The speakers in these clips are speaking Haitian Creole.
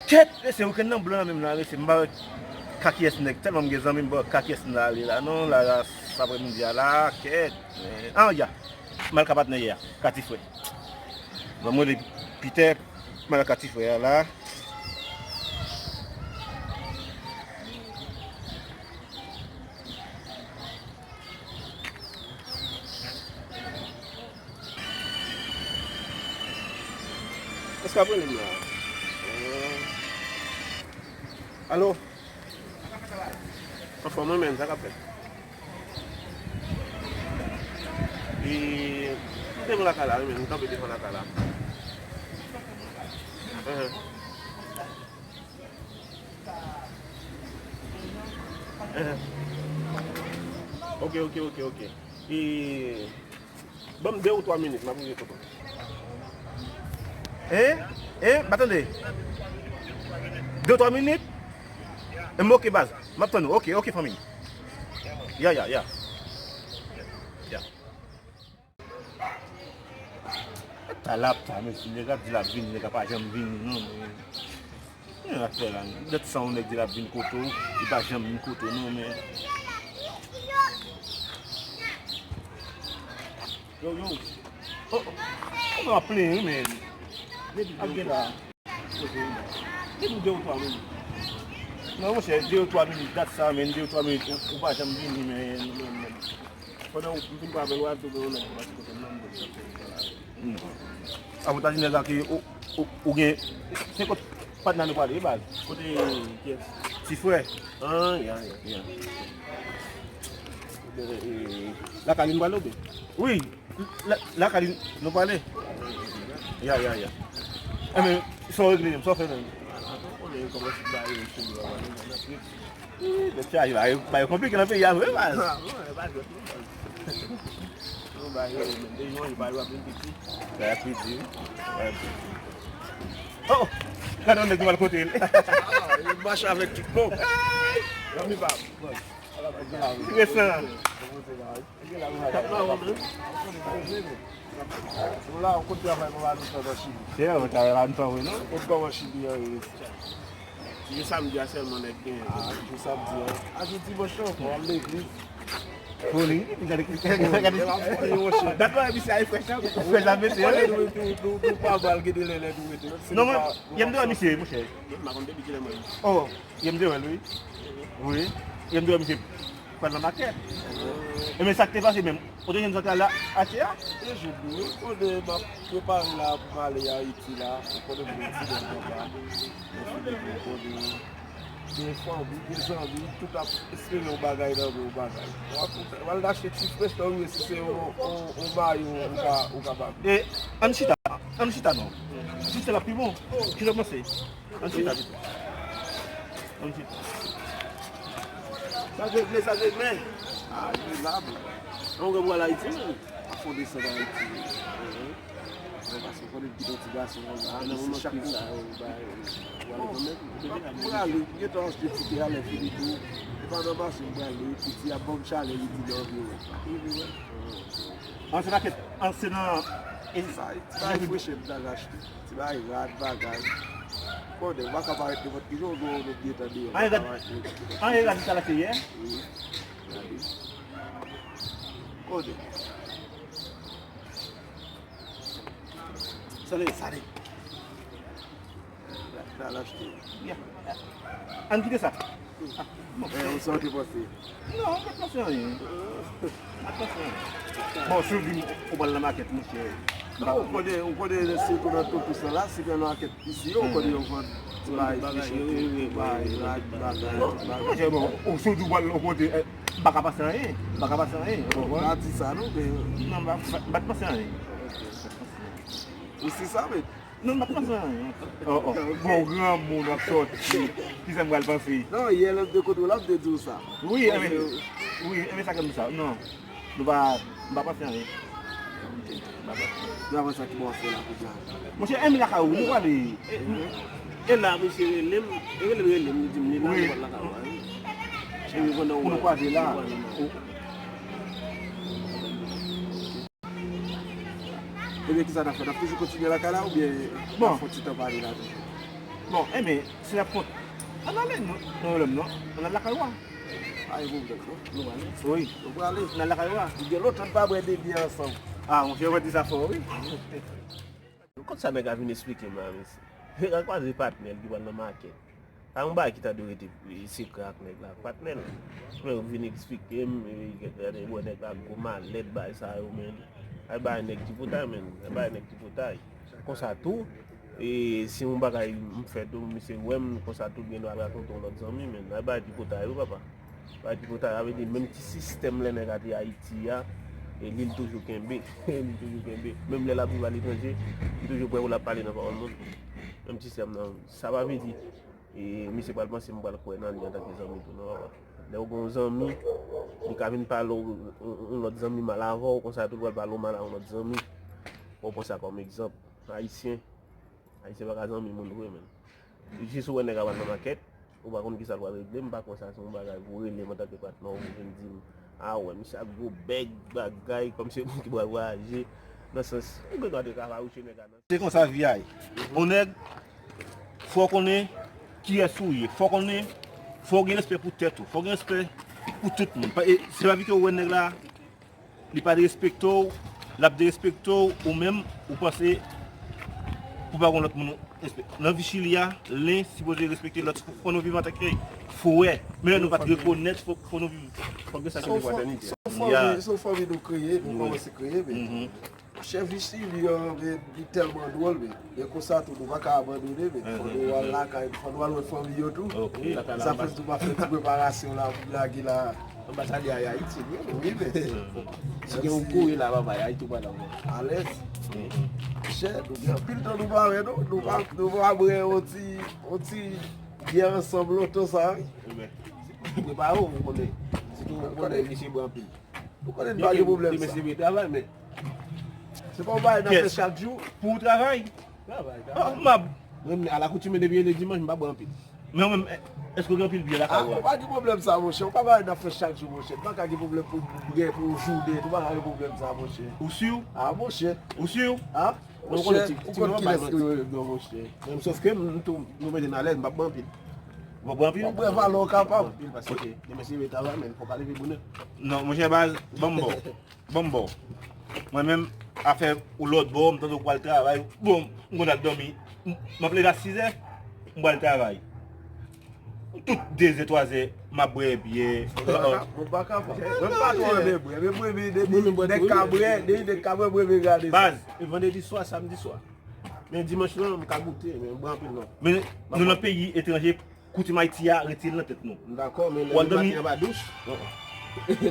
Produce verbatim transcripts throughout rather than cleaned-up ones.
Kèt, mesye, wikenn nan blan menm la, mesye, m pa wè ka kiyès nèg, tèlman m gen zanmi, m pa wè ka kiyès m ta ale la, non, la, la, sa aprèmidi a la, kèt, men, ah, ya, m al ka patnè yè a, ka ti frè. Ban m rele Pitè, m al ka ti frè a la. Èske ap rele m la? Alo? Anfòm, wi, men, sa k ap fèt? E, m devan lakay la, wi, men, m kanpe devan lakay la. Enhen. Enhen. Ok, ok, ok, ok. E, ban m de ou twa minit, m ap rive kote w. Hein? Hein? M pa tande. De twa minit? M ok, baz. M ap tann ou. Ok, ok, fanmi. Ya, ya, ya. Ya. Talap sa, mesye, nèg ap di l ap vini, nèg la pa janm vini, non, men. Men afè la, dat sa yon nèg di l ap vin kote w, li pa janm vin kote w, non, men. Yo, yo. Oh, oh. Ou ap plenyen, wi, men. Depi ap gen la. Depi de ou twa minit. Non, monchè, de ou twa minit, dat sa, men, de ou twa minit, ou, ou pa janm vini, men, men, men. Pandan w, m fin pale avè l, w al tou gen yon nèg ki pase kote m nan, m di l sa fè yon bagay. Non. Avantaj nèg la ke ou, ou, ou gen, se kot patnè nou prale, wi, baz. Kote kiyès? Ti frè. Ah, ya, ya, ya. Ebyen, e, lakay li nou prale, oubyen? Wi. La, lakay li nou prale. Ya, ya, ya. Enben, sa w regle menm, sa w fè menm? Wi, bèt sa yo, yo, bagay yo konplike nan peyi a vre, baz. Ah, non, e pa jwèt, non, baz. Non, bagay yo, menm, de jan yo pa yo ap vin piti. Bagay ap piti, wi. Bagay ap piti. Oh! Gade yon nèg ki mal kote l. Ah, li mache avèk tout bon. Zanmi pa m. Resan. Ou la, ou konn travay kòman nou fè nan Chili. Se yon travay la, nou travay, non? Ou konn kòman Chili an ye? Jou samdi a sèlman nèg genyen. Ah, jou samdi a. A jou dimanch lan, fò w al legliz. Foli, gade, gade, gade. Dat la, misye a frèch la, frèch la, mesye. Nou pa mal gede lè, lè nou rete. Non, mwen, yè m te wè misye, monchè. M pa konn depi kilè mwen. Oh. Yè m te wè l, wi. Wi. Yè m te wè misye pral nan makèt. E men sa k te pase menm? Ou te jwenn sa k te al achte a? Te jwenn li, wi. Konnen m ap prepare la pou m ale Ayiti la. Ou konnen m gen ti nèg anba. Mwen fini, ou konnen. Gen fanmi, gen zanmi, tout ap espere yon bagay nan men yon bagay. W ap, w al achte ti frèch nan wi, si se yon, yon, yon mayo ou ka, ou ka ba m. E, ann chita, ann chita non. Jis la pi bon. Ki jan w panse? Ann chita pito. Ann chita. Sa k regle, sa k regle. Ah, li la, bon. An w gen pou al Ayiti, menm? Fò desann Ayiti. Mwen, paske w konnen m kite yon ti gason konsa, nan moman chak sa yo, bay, ou ale kanmenm. M prale, m gentan achte tike a, lè fini tou. E pa nan mache m prale, piti ap ban m chalè, li di nan anviwon. An se nan kèt, an se nan. E sa, ti bagay freche m t al achte. Ti bagay rad, bagay. Konnen, ou pa ka parèt nenpòt ki jan, ou gen yon nèg gentan deyò. An e rad, an e rad ou t al achte yè? Wi. Gade. Konnen. Sale, sale. L al achte. Ya. Ann kite sa. Ah, bon. Eh, ou sa w te panse? Non, m pa t panse anyen. M pa t panse anyen. Bon, si w di m ou pral nan makèt, monchè. Non, ou konnen, ou konnen, sitou nan Topous la, si gen makèt isi yo, ou konnen yo vann ti bagay, ti bagay, rad, bagay, ti bagay. Monchè, bon, ou si w di w pral yon kote, eh, m pa ka panse anyen. M pa ka panse anyen, ou konprann? Pa di sa, non, men. Non, m pa, m pa, m pa t panse anyen. Ou si sa, men. Non, m pa t panse anyen. Oh, oh. Bon, granmoun ap sòti. Kisa m pral panse? Non, yè lè m te kote w la, m te di w sa. Wi, enben, wi, enben sa k fè m di sa. Non. Nou pa, m pa panse anyen. M pa panse anyen. Nou avanse ak ki bò w ap fè la kounye a. Monchè, enben lakay ou, nou prale. E la, misye rele m, e rele m, rele m, li di m li la, nou pral lakay ou a, wi. Pou nou kwaze la. Ebyen, kisa n ap fè? N ap toujou kontinye lakay la oubyen n ap fè yon ti tan pale la toujou? Bon, enben, si n ap kont, ann ale, non, non, non, non, ann al lakay ou a. Pa gen pwoblèm, non. Nou prale. Wi. Nou prale. Ann al lakay ou a. Gen lontan n pa bwè de byè ansanm. A, monchè, ou di sa fò, wi. Kont sa nèg la vin esplike m la, mesye. Nèg la kwaze patnè l ki pral nan makèt. Pa yon bagay ki ta dwe rete, e, sekrè ak nèg la, patnè l. Men ou vin eksplike m, e, gade, wè nèg la gwo malèt, bagay sa yo, men. Ay bay nèg tripotay, men. Ay bay nèg tripotay. Konsa tou, e, si yon bagay m fè tou, misye wè m, konsa tou, gen dwa al rakonte yon lòt zanmi, men. Ay bay tripotay, wi, papa. Bay tripotay, sa vle di, menm ti sistèm lè nèg la te Ayiti a, e, li, li toujou kenbe. Li toujou kenbe. Menm lè l ap viv aletranje, li toujou prè pou l ap pale nan pawòl moun. Menm sistèm nan, sa pa vle di, e, misye pral panse m pral kwè nan li antanke zanmi tou, non, papa. Lè w gen yon zanmi, li ka vin pale w, yon, yon lòt zanmi mal avè w, konsa tou l pral pale w mal a yon lòt zanmi. Bon, pran sa kòm egzanp. Ayisyen, Ayisyen pa ka zanmi moun vre, men. Jis ou wè nèg la pral nan makèt, ou pa konn kisa l pral regle, m pa kwè sa se yon bagay pou w rele m antanke patnè w, pou w vin di m, a wè, misye ak gwo bèg, bagay, kòmsi se moun ki pral vwayaje, nan sans, ou gen dwa te ka fawouche nèg la nan. Se konsa vi a ye. Yon nèg, fò w konnen kiyès ou ye, fò w konnen, fò w gen respè pou tèt ou, fò w gen respè pou tout moun. Pa, e, se pa vit ou wè nèg la, li pa derespekte w, l ap derespekte w, ou menm, ou panse pou pa gen lòt moun respè. Nan vi Chili a, len sipoze respekte lòt, fò nou viv antanke frè. Men lè nou pa t rekonèt, fò, fò nou viv. Fòk gen sa ki gen fratènite. Se yon fanmi, se yon fanmi nou kreye, nou kòmanse kreye, men monchè, vi Chili an, men li tèlman dwòl, men, men konsa tou, nou pa ka abandone, men fò nou al lakay, fò nou al wè fanmi yo tou. Sa fè nou tou pa fè ti preparasyon la pou lage la. Anbasadè a Ayiti, wi, men. Si gen yon kouri la, papa, Ayiti ou pa la, wi. Alèz. Chè, nou gen anpil tan nou pa wè, non. Nou pa, nou pa bwè yon ti, yon ti byè ansanm lontan sa, wi. Prepare w, ou konnen. Sitou ou konnen misye bwè anpil. Ou konnen n pa gen pwoblèm sa. Demen se vre travay, men. Se pa yon bagay n ap fè chak jou. Pou w travay? Travay, travay. M ap. Mwen, alakoutime, depi e de dimanch, m pa bwè anpil. Men ou menm, èske w gen anpil byè lakay ou a? Ou pa gen pwoblèm sa, monchè. Ou pa bagay n ap fè chak jou, monchè. N pa ka gen pwoblèm pou bwè, pou jounen. Ou pa ka gen pwoblèm sa, monchè. Ou si? A, monchè. Ou si? A? Monchè, ou konn kilès ki wè non, monchè. Men sòf ke m tou, nou mete n alèz, m p ap bwè anpil. Ou p ap bwè anpil? Ou bwè valè w kapab. Anpil, paske demen se travay, men fòk w leve bonè. Non, monchè baz, ban m ba w. Ban m ba w. Mwen menm, afè ou lòt bò, m tande w pral travay, bon, m konn al dòmi. M, m ap leve a sizè, m pral travay. Tout dezè, twazè, m ap bwè byè. Mwen pa ka, mwen pa ka, mwen pa twò renmen bwè. Men bwè, men depi nèg ka bwè, depi nèg ka bwè, mwen renmen gade sa. Baz. E vandredi swa, samdi swa. Men dimanch lan, m ka goute, men m bwè anpil non. Men nou nan peyi etranje, koutim Ayiti a, retire l nan tèt nou. M dakò, men lè m maten anba douch. Non,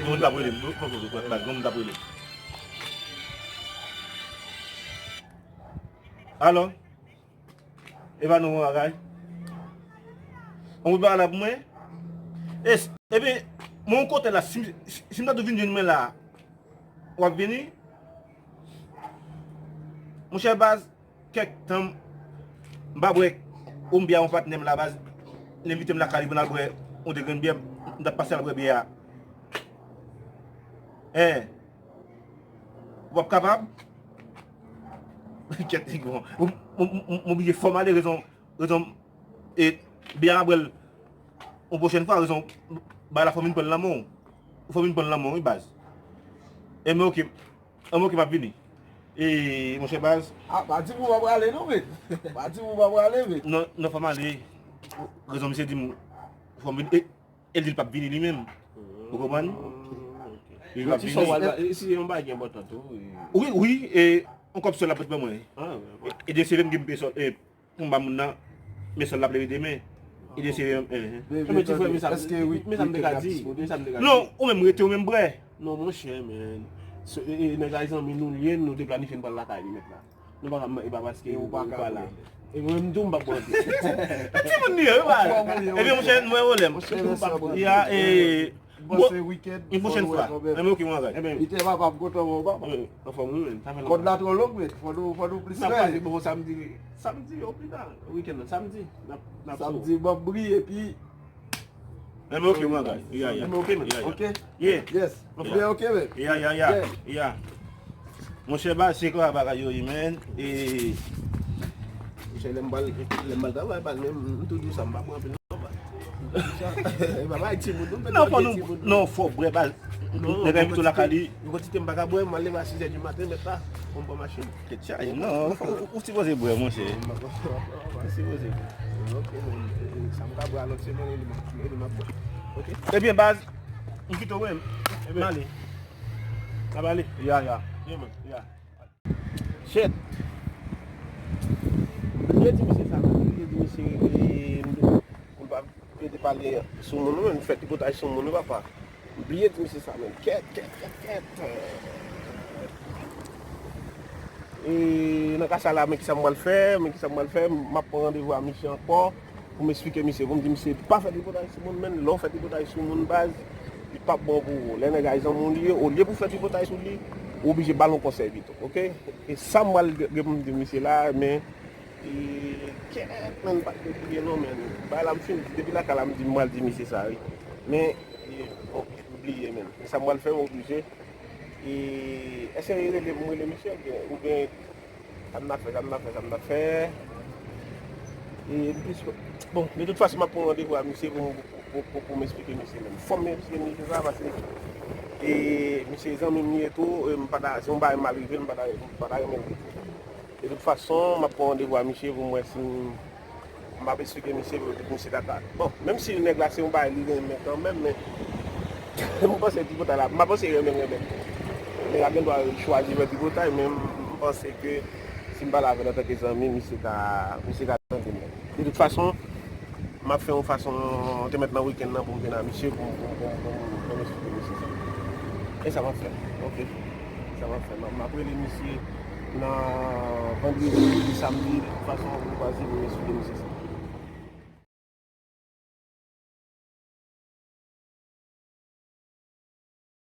moun t ap rele m, non, non, non, non, non, moun t ap rele m. Alò? E pa nou bagay. On bagay la pou mwen. Es, ebyen, mwen yon kote la, si, si, si m ta tou vin jwenn mwen la, w ap vini? Monchè baz, kèk tan, m pa bwè, yon byè yon patnè m la baz, l envite m lakay li pou n al bwè yon de grenn byè, m t ap pase al bwè byè a. Hein? Ou p ap kapab? Kèt li bon. M, m, m, m oblije fò m ale, rezon, rezon, e, byè a m ap bwè l yon pwochèn fwa, rezon, bagay la fò m vin pran l nan men w. Fò m vin pran l nan men w, wi, baz. Enben, oke. Enben, oke, m ap vini. E, monchè baz. A, pa di m ou pa prale, non, men. Pa di m ou pa prale, men. Non, non, fò m ale. Rezon, misye di m, fò m vini. E, E l di l p ap vini li menm. Ou konprann? Li p ap vini. Si se yon bagay ki enpòtan tou, wi. Wi, wi, e yon kòb sòl l ap ret ban mwen. E de seve m gen pou m peye sòl, e pou m ba moun nan, men sòl l ap leve demen. E de seve m, enhen. Men ti frè, men sa, men sa m te ka di, men sa m te ka di. Non, ou menm rete, ou menm bwè. Non, monchè, men. E, e, nèg la zanmi nou l ye, nou te planifye n pral lakay li mèt la. Nou pa ka, e pa paske ou pa la. E mwen menm tou, m p ap bwè anpil. Timoun li ye, wi, pa. Ebyen, monchè, nou wè pwoblèm. Ya, e, yon pwochèn fwa. Enben, oke, mwen avè. Li te papa m kontan, mwen papa. Anfòm, wi, men. Kòd la twò long, men. Fò nou, fò nou plis fè. N ap pase bon samdi, samdi, o pli ta, wikenn nan, samdi. N ap, n ap samdi, m ap briye, epi Enben, oke, mwen, guys. Ya, ya. Enben, oke, men. Ya, ya. Oke? Yeah. Yes. Mwen, oke, men. Ya, ya, ya. Yeah. Ya. Monchè, baz, se konsa bagay yo ye, man. E, Lè m pral, lè m pral travay, baz, men m tou di w sa, m pa bwè anpil non, baz. E pa bagay timoun non, m fè travay timoun non. Non, fò w bwè, baz. Nèg la envite w lakay li. Yon kantite m pa ka bwè, m al leve a sis è di maten, mèt la, pou m pran machin. Kèt chay, non, ou sipoze bwè, monchè. Ou sipoze bwè. Ok, men, sa m ka bwè a lòt semèn, e li m ap bwè. Ok. Ebyen, baz, m kite w, wi. M ale. N ap ale. Ya, ya. Yeah, man. Ya. Shit. M bliye di misye sa, man. M bliye di misye, e, m bliye pou l pa plede pale sou moun, men fè tripotay sou moun, papa. M bliye di misye sa, men. Kèt, kèt, kèt, kèt. E nan ka sa la, men kisa m pral fè, men kisa m pral fè, m ap pran randevou a misye ankò. Pou m eksplike misye, pou m di misye, pa fè tripotay sou moun, men lè w fè tripotay sou moun, baz, li p ap bon pou ou. Lè nèg la zanmi w li ye, olye pou w fè tripotay sou li, ou oblije ba l yon konsèy pito, ok? E sa m pral gen pou m di misye la, men, e, kèt, men, m pa t bliye non, men, bagay la m fin di, depi lakay la m di m pral di misye sa, wi. Men, e, m bliye, men. E sa m pral fè, m oblije. E, èske li rele pou m rele misye, oubyen, oubyen, Sa m ta fè, sa m ta fè, sa m ta fè. E, m plis, bon, de tout fason, m ap pran randevou a misye pou, pou, pou, pou m eksplike misye menm. Fò m eksplike misye sa, paske, e, misye zanmi m li ye tou, e, m pa ta, se yon bagay mal rive, m pa ta, m pa ta renmen l. De tout fason, m ap pran randevou a misye pou m wè si m, m ap eksplike misye, pou misye ta ka. Bon, menm si nèg la se yon bagay li renmen kanmenm, men m panse tripotay la, m pa panse renmen, renmen. Nèg la gen dwa chwazi fè tripotay, men m panse ke si m pale avè l antanke zanmi, misye ka, misye ka tande m. De tout fason, m ap fè yon fason, te mèt nan wikenn nan pou m vin a misye, pou m, pou m, pou m, pou m, pou m eksplike misye sa. E sa m ap fè, ok. Sa m ap fè. M ap, m ap rele misye nan vandredi, samdi, de tout fason, pou m kwaze, pou m eksplike misye sa.